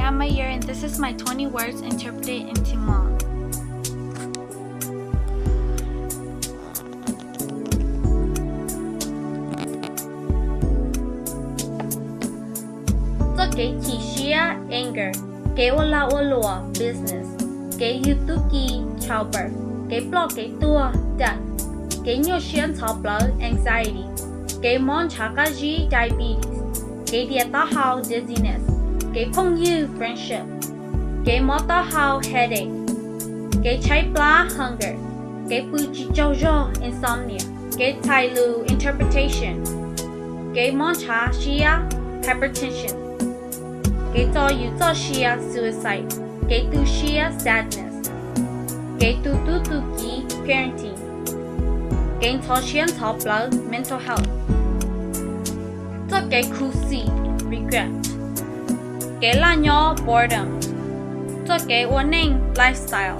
I'm Mayur, and this is my twenty words interpreted in Hmong. Txoj kev chim siab, anger. Kev ua lag ua luam, business. Kev yug tub ki, childbirth. Kev ploj kev tuag, death. Kev nyuaj siab ntxhov plawv, anxiety. Kev mob ntshav qab zib, diabetes. Kev dias taub hau, dizziness. Kev phooj ywg, friendship. Kev mob taub hau, headache. Kev tshaib plab, hunger. Kev pw tsis tsaug zog, insomnia. Kev txhais lus, interpretation. Kev mob ntshav siab, hypertension. Kev txo yus txoj sia, suicide. Kev tu siab, sadness. Kev tu tub tu kiv, parenting. Kev ntxhov siab ntxhov plawv, mental health. Txoj kev khuv xim, regret. Kev laj nyob, boredom. Txoj kev ua neej, lifestyle.